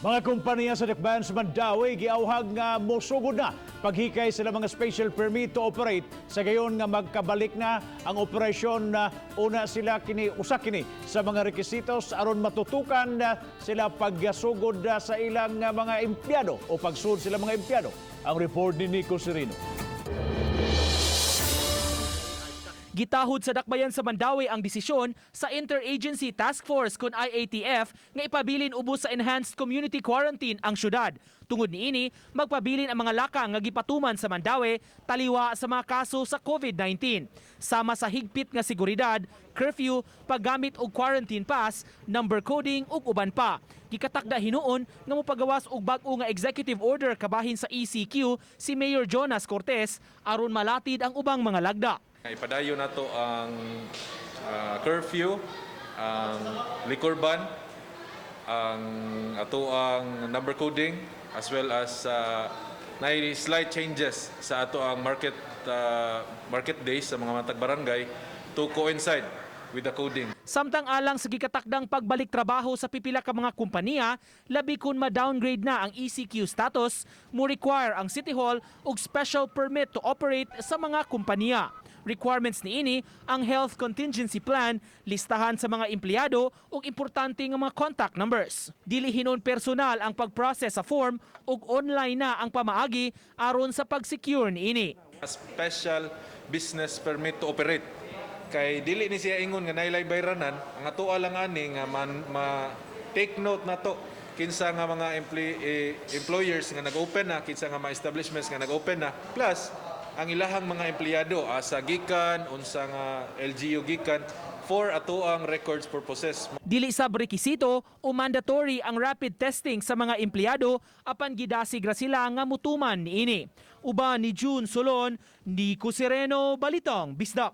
Mga kumpanya sa Dakbayan sa Mandaue giawhag nga mosugod na paghikay sila mga special permit to operate sa gayon nga magkabalik na ang operasyon na una sila kini usa kini sa mga rekisitos aron matutukan na sila pagsugod na sa ilang mga empleyado o pagsud sila mga empleyado. Ang report ni Nico Sereno. Gitahod sa Dakbayan sa Mandaue ang desisyon sa Interagency Task Force kon IATF nga ipabilin ubos sa Enhanced Community Quarantine ang syudad. Tungod niini, magpabilin ang mga lakang nga gipatuman sa Mandaue taliwa sa mga kaso sa COVID-19. Sama sa higpit nga seguridad, curfew, paggamit og quarantine pass, number coding ug uban pa. Gikatakda hinuon nga mopagawas og bag-o nga executive order kabahin sa ECQ si Mayor Jonas Cortes aron malatid ang ubang mga lagda. Ipadayon nato ang curfew, ang liquor ban, ang ato ang number coding, as well as na slight changes sa ato ang market days sa mga matag barangay to coincide with the coding. Samtang alang sa gikatakdang pagbalik trabaho sa pipila ka mga kumpanya, labi kun ma-downgrade na ang ECQ status, mo require ang City Hall og special permit to operate sa mga kumpanya. Requirements niini ang health contingency plan, listahan sa mga empleyado ug importante nga mga contact numbers. Dili hinon personal ang pag-process sa form ug online na ang pamaagi aron sa pag-secure niini. A special business permit to operate. Kay dili ni siya ingon nga nailay bayranan, ang atoa lang ani nga man, ma take note nato kinsa nga mga employers nga nag-open na, kinsa nga mga establishments nga nag-open na, plus ang ilahang mga empleyado asa gikan, unsa nga LGU gikan, for ato ang records purposes. Dili sab rekisito o mandatory ang rapid testing sa mga empleyado, apan gidasig ra sila nga mutuman niini. Uban ni June Solon, Nico Sereno, Balitang Bisdak.